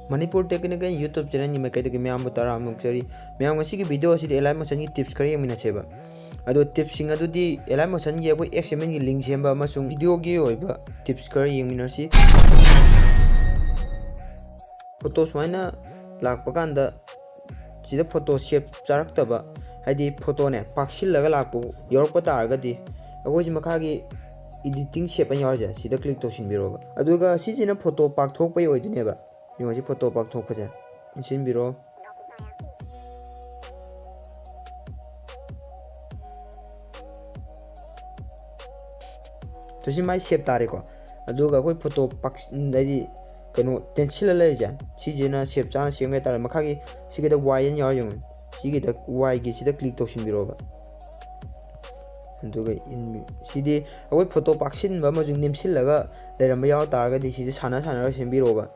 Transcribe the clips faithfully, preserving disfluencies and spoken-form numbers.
Manipur Technical YouTube channelꯒꯤ ꯃꯥꯏꯀꯩꯗꯒꯤ ꯃꯌꯥꯝꯕꯨ ꯇꯔꯥꯝꯅ ꯑꯣꯛꯆꯔꯤ꯫ ꯃꯌꯥꯝ, ꯉꯁꯤꯒꯤ video ꯑꯁꯤꯗꯤ Alight Motionꯒꯤ tips ꯈꯔ ꯌꯦꯡꯃꯤꯟꯅꯁꯦꯕ꯫ ꯑꯗꯣ tipsꯁꯤꯡ ꯑꯗꯨꯗꯤ Alight Motionꯒꯤ ꯑꯩꯈꯣꯏ XMLꯒꯤ link ꯁꯦꯝꯕ ꯑꯃꯁꯨꯡ videoꯒꯤ ꯑꯣꯏꯕ tips ꯈꯔ ꯌꯦꯡꯃꯤꯟꯅꯔꯁꯤ꯫ Photo ꯁꯨꯃꯥꯏꯅ ꯂꯥꯛꯄ ꯀꯥꯟꯗ ꯁꯤꯗ photo shape ꯆꯥꯔꯛꯇꯕ, ꯍꯥꯏꯗꯤ photoꯅꯦ ꯄꯥꯛꯁꯤꯜꯂꯒ ꯂꯥꯛꯄ ꯌꯥꯎꯔꯛꯄ ꯇꯥꯔꯒꯗꯤ ꯑꯩꯈꯣꯏꯁꯤ ꯃꯈꯥꯒꯤ editing shape ꯑꯅ ꯌꯥꯎꯔꯤꯁꯦ ꯁꯤꯗ click ꯇꯧꯁꯤꯟꯕꯤꯔꯣꯕ꯫ ꯑꯗꯨꯒ ꯁꯤꯁꯤꯅ photo ꯄꯥꯛꯊꯣꯛꯄꯩ ꯑꯣꯏꯗꯣꯏꯅꯦꯕ꯫ ꯌꯦꯡꯉꯣ, ꯁꯤ photo ꯄꯥꯛꯊꯣꯛꯄꯁꯦ ꯏꯟꯁꯤꯟꯕꯤꯔꯣ꯫ ꯁꯤ ꯃꯥꯏ shape ꯇꯥꯔꯦꯀꯣ꯫ ꯑꯗꯨꯒ ꯑꯩꯈꯣꯏ photo ꯄꯥꯛ-, ꯍꯥꯏꯗꯤ ꯀꯩꯅꯣ ꯇꯦꯟꯁꯤꯜꯂ ꯂꯩꯔꯤꯁꯦ, ꯁꯤꯁꯤꯅ shape ꯆꯥꯅ ꯁꯦꯝꯒꯦ ꯍꯥꯏꯇꯥꯔꯦ, ꯃꯈꯥꯒꯤ ꯁꯤꯒꯤꯗ Y ꯑꯅ ꯌꯥꯎꯔꯤ ꯌꯦꯡꯉꯣ, ꯁꯤꯒꯤꯗ Yꯒꯤ ꯁꯤꯗ click ꯇꯧꯁꯤꯟꯕꯤꯔꯣꯕ꯫ ꯑꯗꯨꯒ ꯏꯟꯕꯤ-, ꯁꯤꯗꯤ ꯑꯩꯈꯣꯏ photo ꯄꯥꯛꯁꯤꯟꯕ ꯑꯃꯁꯨꯡ ꯅꯦꯝꯁꯤꯜꯂꯒ ꯂꯩꯔꯝꯕ ꯌꯥꯎ ꯇꯥꯔꯒꯗꯤ ꯁꯤꯗ ꯁꯥꯟꯅ ꯁꯥꯟꯅꯔꯒ ꯁꯦꯝꯕꯤꯔꯣꯕ꯫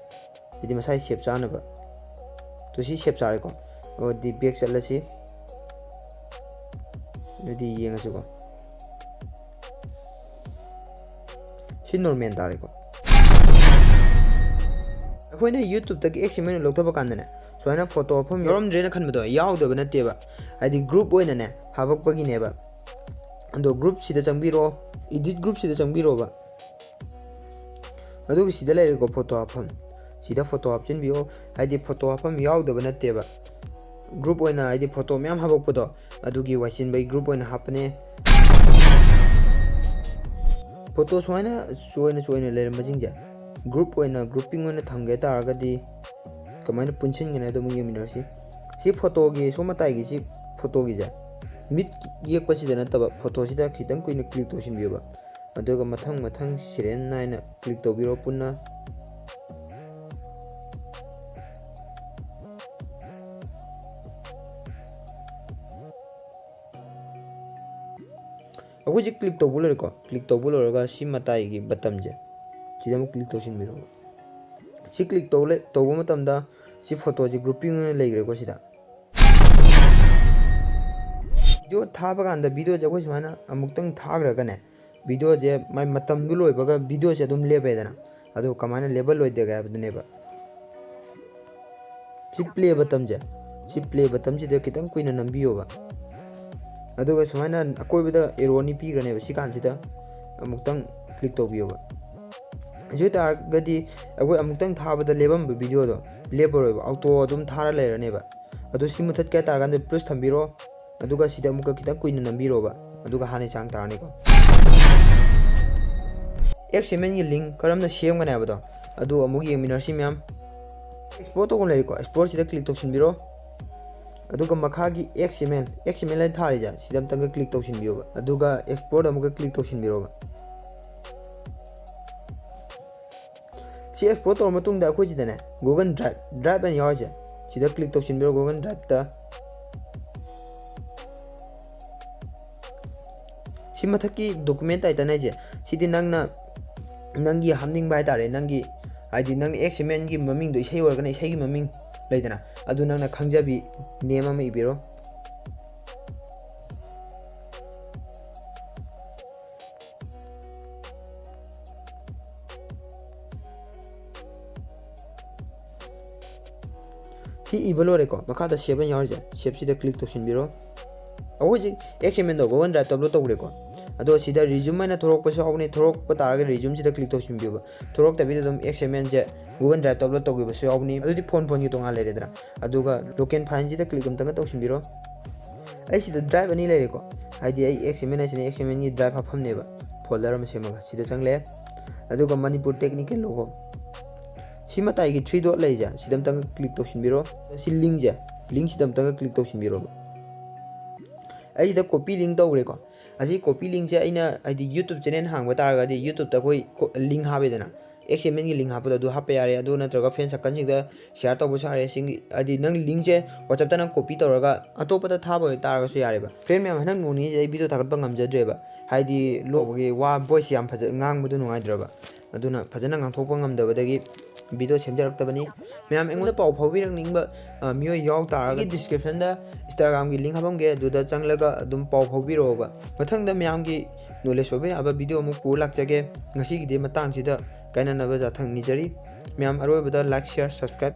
ꯍꯥꯏꯗꯤ ꯃꯁꯥꯒꯤ shape ꯆꯥꯅꯕ꯫ ꯇꯣ ꯁꯤ shape ꯆꯥꯔꯦꯀꯣ꯫ ꯑꯗꯨꯗꯤ back ꯆꯠꯂꯁꯤ꯫ ꯑꯗꯨꯗꯤ ꯌꯦꯡꯉꯁꯤꯀꯣ꯫ ꯁꯤ normal ꯇꯥꯔꯦꯀꯣ꯫ ꯑꯩꯈꯣꯏꯅ YouTubeꯇꯒꯤ XML ꯑꯣꯏꯅ ꯂꯧꯊꯕ ꯀꯥꯟꯗꯅꯦ, ꯁꯨꯃꯥꯏꯅ photo ꯍꯥꯞꯐꯝ ꯌꯥꯎꯔꯝꯗ꯭ꯔꯦꯅ ꯈꯟꯕꯗꯣ ꯌꯥꯎꯗꯕ ꯅꯠꯇꯦꯕ, ꯍꯥꯏꯗꯤ group ꯑꯣꯏꯅꯅꯦ ꯍꯥꯄꯛꯄꯒꯤꯅꯦꯕ꯫ ꯑꯗꯣ groupꯁꯤꯗ ꯆꯪꯕꯤꯔꯣ, edit groupꯁꯤꯗ ꯆꯪꯕꯤꯔꯣꯕ꯫ ꯑꯗꯨꯒ ꯁꯤꯗ ꯂꯩꯔꯦꯀꯣ photo ꯍꯥꯞꯐꯝ, ꯁꯤꯗ photo ꯍꯥꯞꯆꯤꯟꯕꯤꯌꯣ꯫ ꯍꯥꯏꯗꯤ photo ꯍꯥꯞꯐꯝ ꯌꯥꯎꯗꯕ ꯅꯠꯇꯦꯕ, group ꯑꯣꯏꯅ ꯍꯥꯏꯗꯤ photo ꯃꯌꯥꯝ ꯍꯥꯄꯛꯄꯗꯣ, ꯑꯗꯨꯒꯤ ꯋꯥꯏꯁꯤꯟꯕꯒꯤ group ꯑꯣꯏꯅ ꯍꯥꯞꯄꯅꯦ꯫ Photo ꯁꯨꯃꯥꯏꯅ ꯆꯣꯏꯅ ꯆꯣꯏꯅ ꯂꯩꯔꯝꯕꯁꯤꯡꯁꯦ group ꯑꯣꯏꯅ, grouping ꯑꯣꯏꯅ ꯊꯝꯒꯦ ꯇꯥꯔꯒꯗꯤ ꯀꯃꯥꯏꯅ ꯄꯨꯟꯁꯤꯟꯒꯅꯤ ꯑꯗꯨ ꯑꯃꯨꯛ ꯌꯦꯡꯃꯤꯟꯅꯔꯁꯤ꯫ ꯁꯤ photoꯒꯤ ꯁꯣꯝ ꯃꯇꯥꯏꯒꯤ ꯁꯤ photoꯒꯤꯁꯦ ꯃꯤꯠ ꯌꯦꯛꯄꯁꯤꯗ ꯅꯠꯇꯕ photoꯁꯤꯗ ꯈꯤꯇꯪ ꯀꯨꯏꯅ click ꯇꯧꯁꯤꯟꯕꯤꯌꯣꯕ꯫ ꯑꯗꯨꯒ ꯃꯊꯪ ꯃꯊꯪ serial ꯅꯥꯏꯅ click ꯇꯧꯕꯤꯔꯣ ꯄꯨꯟꯅ꯫ ꯑꯩꯈꯣꯏꯁꯦ click ꯇꯧꯕ ꯂꯣꯏꯔꯦꯀꯣ꯫ Click ꯇꯧꯕ ꯂꯣꯏꯔꯒ ꯁꯤ ꯃꯇꯥꯏꯒꯤ buttonꯁꯦ, ꯁꯤꯗ ꯑꯃꯨꯛ click ꯇꯧꯁꯤꯟꯕꯤꯔꯣ꯫ ꯁꯤ click ꯇꯧ ꯂꯩ-, ꯇꯧꯕ ꯃꯇꯝꯗ ꯁꯤ photoꯁꯦ grouping ꯑꯣꯏꯅ ꯂꯩꯈ꯭ꯔꯦꯀꯣ ꯁꯤꯗ꯫ Video ꯊꯥꯕ ꯀꯥꯟꯗ videoꯁꯦ ꯑꯩꯈꯣꯏ ꯁꯨꯃꯥꯏꯅ ꯑꯃꯨꯛꯇꯪ ꯊꯥꯈ꯭ꯔꯒꯅꯦ, ꯚꯤꯗꯤꯑꯣꯁꯦ ꯃꯥꯏ ꯃꯇꯝꯗꯨ ꯂꯣꯏꯕꯒ ꯚꯤꯗꯤꯑꯣꯁꯦ ꯑꯗꯨꯝ ꯂꯦꯞꯄꯦꯗꯅ꯫ ꯑꯗꯨ ꯀꯃꯥꯏꯅ ꯂꯦꯕꯦꯜ ꯂꯣꯏꯗꯒꯦ ꯍꯥꯏꯕꯗꯨꯅꯦꯕ꯫ ꯁꯤ ꯄ꯭ꯂꯦ ꯕꯇꯝꯁꯦ, ꯁꯤ ꯄ꯭ꯂꯦ ꯕꯇꯝꯁꯤꯗ ꯈꯤꯇꯪ ꯀꯨꯏꯅ ꯅꯝꯕꯤꯌꯣꯕ꯫ ꯑꯗꯨꯒ ꯁꯨꯃꯥꯏꯅ ꯑꯀꯣꯏꯕꯗ ꯑꯦꯔꯣ ꯑꯅꯤ ꯄꯤꯈ꯭ꯔꯅꯦꯕ꯫ ꯁꯤ ꯀꯥꯟꯁꯤꯗ ꯑꯃꯨꯛꯇꯪ ꯀ꯭ꯂꯤꯛ ꯇꯧꯕꯤꯌꯣꯕ꯫ ꯑꯗꯨ ꯑꯣꯏ ꯇꯥꯔꯒꯗꯤ ꯑꯩꯈꯣꯏ ꯑꯃꯨꯛꯇꯪ ꯊꯥꯕꯗ ꯂꯦꯞꯄꯝꯕ ꯚꯤꯗꯤꯑꯣꯗꯣ ꯂꯦꯞꯄꯔꯣꯏꯕ, ꯑꯣꯇꯣ ꯑꯗꯨꯝ ꯊꯥꯔ ꯂꯩꯔꯅꯦꯕ꯫ ꯑꯗꯨ ꯁꯤ ꯃꯨꯊꯠꯀꯦ ꯍꯥꯏ ꯇꯥꯔꯀꯥꯟꯗ ꯄ꯭ꯂꯁ ꯊꯝꯕꯤꯔꯣ, ꯑꯗꯨꯒ ꯁꯤꯗ ꯑꯃꯨꯛꯀ ꯈꯤꯇꯪ ꯀꯨꯏꯅ ꯅꯝꯕꯤꯔꯣꯕ, ꯑꯗꯨꯒ ꯍꯥꯟꯅꯩ ꯆꯥꯡ ꯇꯥꯔꯅꯤꯀꯣ꯫ ꯑꯦꯛꯁ ꯑꯦꯝ ꯑꯦꯜꯒꯤ ꯂꯤꯡ ꯀꯔꯝꯅ ꯁꯦꯝꯒꯅꯤ ꯍꯥꯏꯕꯗꯣ ꯑꯗꯨ ꯑꯃꯨꯛ ꯌꯦꯡꯃꯤꯟꯅꯔꯁꯤ ꯃꯌꯥꯝ꯫ ꯑꯦꯛꯁꯄꯣꯔꯠ ꯇꯧꯕ ꯂꯩꯔꯦꯀꯣ, ꯑꯦꯛꯁꯄꯣꯔꯠꯁꯤꯗ ꯀ꯭ꯂꯤꯛ ꯇꯧꯁꯤꯟꯕꯤꯔꯣ꯫ ꯑꯗꯨꯒ ꯃꯈꯥꯒꯤ X M L, X M L ꯍꯥꯏꯅ ꯊꯥꯔꯤꯁꯦ, ꯁꯤꯗ ꯑꯝꯇꯪꯒ ꯀ꯭ꯂꯤꯛ ꯇꯧꯁꯤꯟꯕꯤꯌꯣꯕ, ꯑꯗꯨꯒ ꯑꯦꯛꯁꯄꯣꯔꯠ ꯑꯃꯨꯛꯀ ꯀ꯭ꯂꯤꯛ ꯇꯧꯁꯤꯟꯕꯤꯔꯣꯕ꯫ ꯁꯤ ꯑꯦꯛꯁꯄꯣꯔꯠ ꯇꯧꯔ ꯃꯇꯨꯡꯗ ꯑꯩꯈꯣꯏ ꯁꯤꯗꯅꯦ, ꯒꯨꯒꯜ ꯗ꯭ꯔꯥꯏꯚ, ꯗ꯭ꯔꯥꯏꯚ ꯑꯅ ꯌꯥꯎꯔꯤꯁꯦ, ꯁꯤꯗ ꯀ꯭ꯂꯤꯛ ꯇꯧꯁꯤꯟꯕꯤꯔꯣ, ꯒꯨꯒꯜ ꯗ꯭ꯔꯥꯏꯚꯇ꯫ ꯁꯤ ꯃꯊꯛꯀꯤ ꯗꯣꯀꯨꯃꯦꯟ ꯇꯥꯏꯇꯜ ꯍꯥꯏꯁꯦ, ꯁꯤꯗꯤ ꯅꯪꯅ, ꯅꯪꯒꯤ ꯍꯥꯞꯅꯤꯡꯕ ꯍꯥꯏꯇꯥꯔꯦ, ꯅꯪꯒꯤ, ꯍꯥꯏꯗꯤ ꯅꯪ ꯑꯦꯛꯁ ꯑꯦꯝ ꯑꯦꯜꯒꯤ ꯃꯃꯤꯡꯗꯣ, ꯏꯁꯩ ꯑꯣꯏꯔꯒꯅ ꯏꯁꯩꯒꯤ ꯃꯃꯤꯡ ꯂꯩꯗꯅ, ꯑꯗꯨ ꯅꯪꯅ ꯈꯪꯖꯕꯤ ꯅꯦꯝ ꯑꯃ ꯏꯕꯤꯔꯣ꯫ ꯁꯤ ꯏꯕ ꯂꯣꯏꯔꯦꯀꯣ, ꯃꯈꯥꯗ ꯁꯦꯞ ꯑꯅ ꯌꯥꯎꯔꯤꯁꯦ, ꯁꯦꯞꯁꯤꯗ ꯀ꯭ꯂꯤꯛ ꯇꯧꯁꯤꯟꯕꯤꯔꯣ꯫ ꯑꯩꯈꯣꯏ ꯍꯧꯖꯤꯛ ꯑꯦꯛꯁ ꯑꯦꯝ ꯑꯦꯜꯗꯣ ꯒꯨꯒꯜ ꯗ꯭ꯔꯥꯏꯚꯇ ꯑꯞꯂꯣꯗ ꯇꯧꯈ꯭ꯔꯦꯀꯣ꯫ ꯑꯗꯣ ꯁꯤꯗ ꯔꯤꯖ꯭ꯌꯨꯝ ꯍꯥꯏꯅ ꯊꯣꯔꯛꯄꯁꯨ ꯌꯥꯎꯕꯅꯤ, ꯊꯣꯔꯛꯄ ꯇꯥꯔꯒꯗꯤ ꯔꯤꯖ꯭ꯌꯨꯝꯁꯤꯗ ꯀ꯭ꯂꯤꯛ ꯇꯧꯁꯤꯟꯕꯤꯌꯣꯕ꯫ ꯊꯣꯔꯛꯇꯕꯤꯗ ꯑꯗꯨꯝ ꯑꯦꯛꯁ ꯑꯦꯝ ꯑꯦꯜꯁꯦ ꯒꯨꯒꯜ ꯗ꯭ꯔꯥꯏꯚꯇ ꯑꯞꯂꯣꯗ ꯇꯧꯈꯤꯕꯁꯨ ꯌꯥꯎꯕꯅꯤ, ꯑꯗꯨꯗꯤ ꯐꯣꯟ ꯐꯣꯟꯒꯤ ꯇꯣꯉꯥꯟ ꯂꯩꯔꯦꯗꯅ꯫ ꯑꯗꯨꯒ ꯂꯣꯀꯦꯜ ꯐꯥꯏꯜꯁꯤꯗ ꯀ꯭ꯂꯤꯛ ꯑꯝꯇꯪꯒ ꯇꯧꯁꯤꯟꯕꯤꯔꯣ꯫ ꯑꯩ ꯁꯤꯗ ꯗ꯭ꯔꯥꯏꯚ ꯑꯅꯤ ꯂꯩꯔꯦꯀꯣ, ꯍꯥꯏꯗꯤ ꯑꯩ ꯑꯦꯛꯁ ꯑꯦꯝ ꯑꯦꯜ ꯍꯥꯏꯁꯤꯅ ꯑꯦꯛꯁ ꯑꯦꯝ ꯑꯦꯜꯒꯤ ꯗ꯭ꯔꯥꯏꯚ ꯍꯥꯞꯐꯝꯅꯦꯕ, ꯐꯣꯜꯗꯔ ꯑꯃ ꯁꯦꯝꯃꯒ ꯁꯤꯗ ꯆꯪꯂꯦ꯫ ꯑꯗꯨꯒ ꯃꯅꯤꯄꯨꯔ ꯇꯦꯛꯅꯤꯀꯦꯜ ꯂꯣꯒꯣ, ꯁꯤ ꯃꯇꯥꯏꯒꯤ ꯊ꯭ꯔꯤ ꯗꯣꯠ ꯂꯩꯁꯦ, ꯁꯤꯗ ꯑꯝꯇꯪꯒ ꯀ꯭ꯂꯤꯛ ꯇꯧꯁꯤꯟꯕꯤꯔꯣ꯫ ꯁꯤ ꯂꯤꯡꯁꯦ, ꯂꯤꯡꯁꯤꯗ ꯑꯝꯇꯪꯒ ꯀ꯭ꯂꯤꯛ ꯇꯧꯁꯤꯟꯕꯤꯔꯣꯕ꯫ ꯑꯩꯁꯤꯗ ꯀꯣꯄꯤ ꯂꯤꯡ ꯇꯧꯈ꯭ꯔꯦꯀꯣ꯫ ꯑꯁꯤ ꯀꯣꯄꯤ ꯂꯤꯡꯁꯦ ꯑꯩꯅ, ꯍꯥꯏꯗꯤ, ꯌꯨꯇ꯭ꯌꯨꯕ ꯆꯦꯅꯦꯜ ꯍꯥꯡꯕ ꯇꯥꯔꯒꯗꯤ ꯌꯨꯇ꯭ꯌꯨꯕꯇ ꯑꯩꯈꯣꯏ ꯀꯣ-, ꯂꯤꯡ ꯍꯥꯞꯄꯦꯗꯅ, ꯑꯦꯛꯁ ꯑꯦꯝ ꯑꯦꯜꯒꯤ ꯂꯤꯡ ꯍꯥꯞꯄꯗꯣ ꯑꯗꯨ ꯍꯥꯞꯄ ꯌꯥꯔꯦ꯫ ꯑꯗꯨ ꯅꯠꯇ꯭ꯔꯒ ꯐ꯭ꯔꯦꯟ ꯁꯔꯀꯜꯁꯤꯡꯗ ꯁꯤꯌꯥꯔ ꯇꯧꯕꯁꯨ ꯌꯥꯔꯦ꯫ ꯁꯤꯒꯤ, ꯍꯥꯏꯗꯤ, ꯅꯪ ꯂꯤꯡꯁꯦ ꯋꯥꯆꯞꯇ ꯅꯪ ꯀꯣꯄꯤ ꯇꯧꯔꯒ ꯑꯇꯣꯞꯄꯗ ꯊꯥꯕ ꯑꯣꯏ ꯇꯥꯔꯒꯁꯨ ꯌꯥꯔꯦꯕ꯫ ꯐ꯭ꯔꯦꯟ ꯃꯌꯥꯝ, ꯍꯟꯗꯛ ꯅꯣꯡ ꯅꯤꯅꯤꯁꯦ ꯑꯩ ꯚꯤꯗꯤꯑꯣ ꯊꯥꯒꯠꯄ ꯉꯝꯖꯗ꯭ꯔꯦꯕ, ꯍꯥꯏꯗꯤ, ꯂꯣꯛꯄꯒꯤ ꯋꯥ, ꯚꯣꯏꯁ ꯌꯥꯝ ꯐꯖ-, ꯉꯥꯡꯕꯗꯣ ꯅꯨꯡꯉꯥꯏꯇ꯭ꯔꯕ, ꯑꯗꯨꯅ ꯐꯖꯅ ꯉꯥꯡꯊꯣꯛꯄ ꯉꯝꯗꯕꯗꯒꯤ video ꯁꯦꯝꯖꯔꯛꯇꯕꯅꯤ꯫ ꯃꯌꯥꯝ ꯑꯩꯉꯣꯟꯗ ꯄꯥꯎ ꯐꯥꯎꯕꯤꯔꯛꯅꯤꯡꯕ, ꯑ, ꯃꯤꯑꯣꯏ ꯌꯥꯎ ꯇꯥꯔꯒꯗꯤ description ꯗ Instagram ꯒꯤ link ꯍꯥꯞꯄꯝꯒꯦ, ꯑꯗꯨꯗ ꯆꯪꯂꯒ ꯑꯗꯨꯝ ꯄꯥꯎ ꯐꯥꯎꯕꯤꯔꯛꯑꯣꯕ꯫ ꯃꯊꯪꯗ ꯃꯌꯥꯝꯒꯤ knowledge ꯑꯣꯏꯕ ꯌꯥꯕ video ꯑꯃꯨꯛ ꯄꯨꯔ ꯂꯥꯛꯆꯒꯦ꯫ ꯉꯁꯤꯒꯤꯗꯤ ꯃꯇꯥꯡꯁꯤꯗ ꯀꯥꯏꯅꯅꯕ ꯌꯥꯊꯪ ꯅꯤꯖꯔꯤ꯫ ꯃꯌꯥꯝ ꯑꯔꯣꯏꯕꯗ like, share, subscribe